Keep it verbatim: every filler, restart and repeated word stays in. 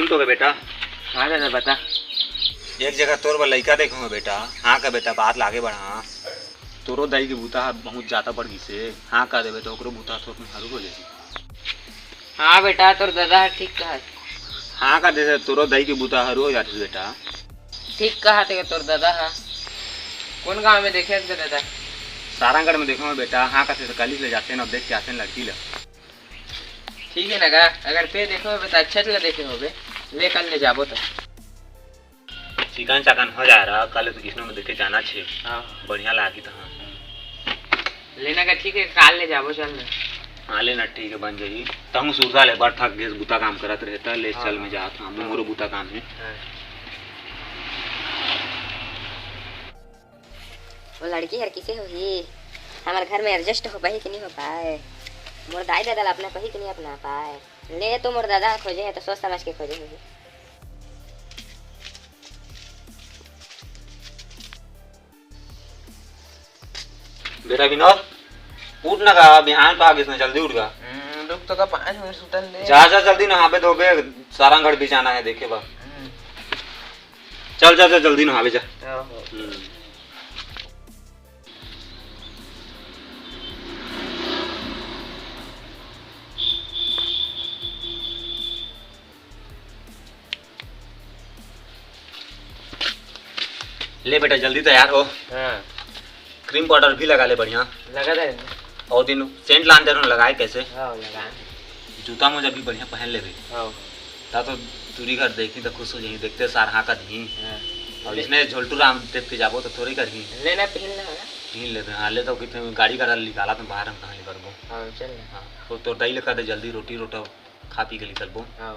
तो बेटा। हाँ दादा, बता। एक जगह तोर बर लइका देखे हँव बेटा। हाँ का बेटा, बात ला आगे बढ़ा। तोरो दाई के बूता ह बहुत जादा बढ़ गिसे। हाँ का देबे त ओकरो बूता ह थोरकन हरू हो जाही। हाँ बेटा, तोर दादा ह ठीक कहत। हाँ का देबे, तोरो दाई के बूता हरू हो जाथे बेटा। ठीक कहत हे तोर दादा ह। कोन गाँव में देखे हस गा दादा? सारंगढ़ में देखे हँव बेटा। हाँ का देबे त काली ले जाथन, देख के आथन लड़की ला। ठीक हे ना गा, अगर तैं देखे होबे त अच्छा ला देखे होबे, ले काल ले जाबो त। चिकन चाकन हो जाय रहा, काल तो किसनो में देखे जाना छे। हाँ। बढ़िया लागी त हाँ। ले ना गा, ठीक हे, काल ले जाबो, चल ना। हाँ, ले ना, ठीक हे, बन जाही। तहूँ सुरता ले, बड़ थक गेस, बूता काम करत रहे त, ले हाँ, चल, हाँ। मैं जात हँव, हाँ। मोरो बूता काम हे। हाँ। वो लड़की हर किसे होही? हमर घर में adjust हो पाही कि नहीं हो पाए? मोर दाई ददा ला अपना पाही कि नहीं अपना पाए? ले तो मोर ददा ह खोजे हे तो सोच समझ के खोजे होही। बेटा विनोद, उठ ना गा, बिहान पा गेस ना, जल्दी उठ गा। हम्म, रुक तो गा, पाँच मिनट सुतन दे। जा, जा, जल्दी नहाबे धोबे, सारंगढ़ भी जाना हे देखे बर। हम्म। चल, जा, जा, जल्दी नहाबे जा। हाँ, हाँ। हम्म। ले बेटा, जल्दी तैयार हो। हाँ। Cream powder भी लगा ले बढ़िया। लगा दे। अउ दिन सेंट लान दे रहूँ, लगाए कैसे? हाँ, लगा। जूता मोजा भी बढ़िया पहन लेबे। हाँ। ता तो टूरी घर देखही त खुश हो जाही, देखते सार हाँ का दिही। हाँ। अउ ले। इसने झोलटू राम देख के जाबो त थोड़ी करही। ले ना, पहन ना। पहन लेबे, हाँ, ले तो कितने गाड़ी का निकाला तो बाहर हम कहाँ ले करबो। हाँ, चल ना। हाँ, तो तोर दाई ले कह दे जल्दी रोटी रोटा खा पी के निकलबो। हाँ।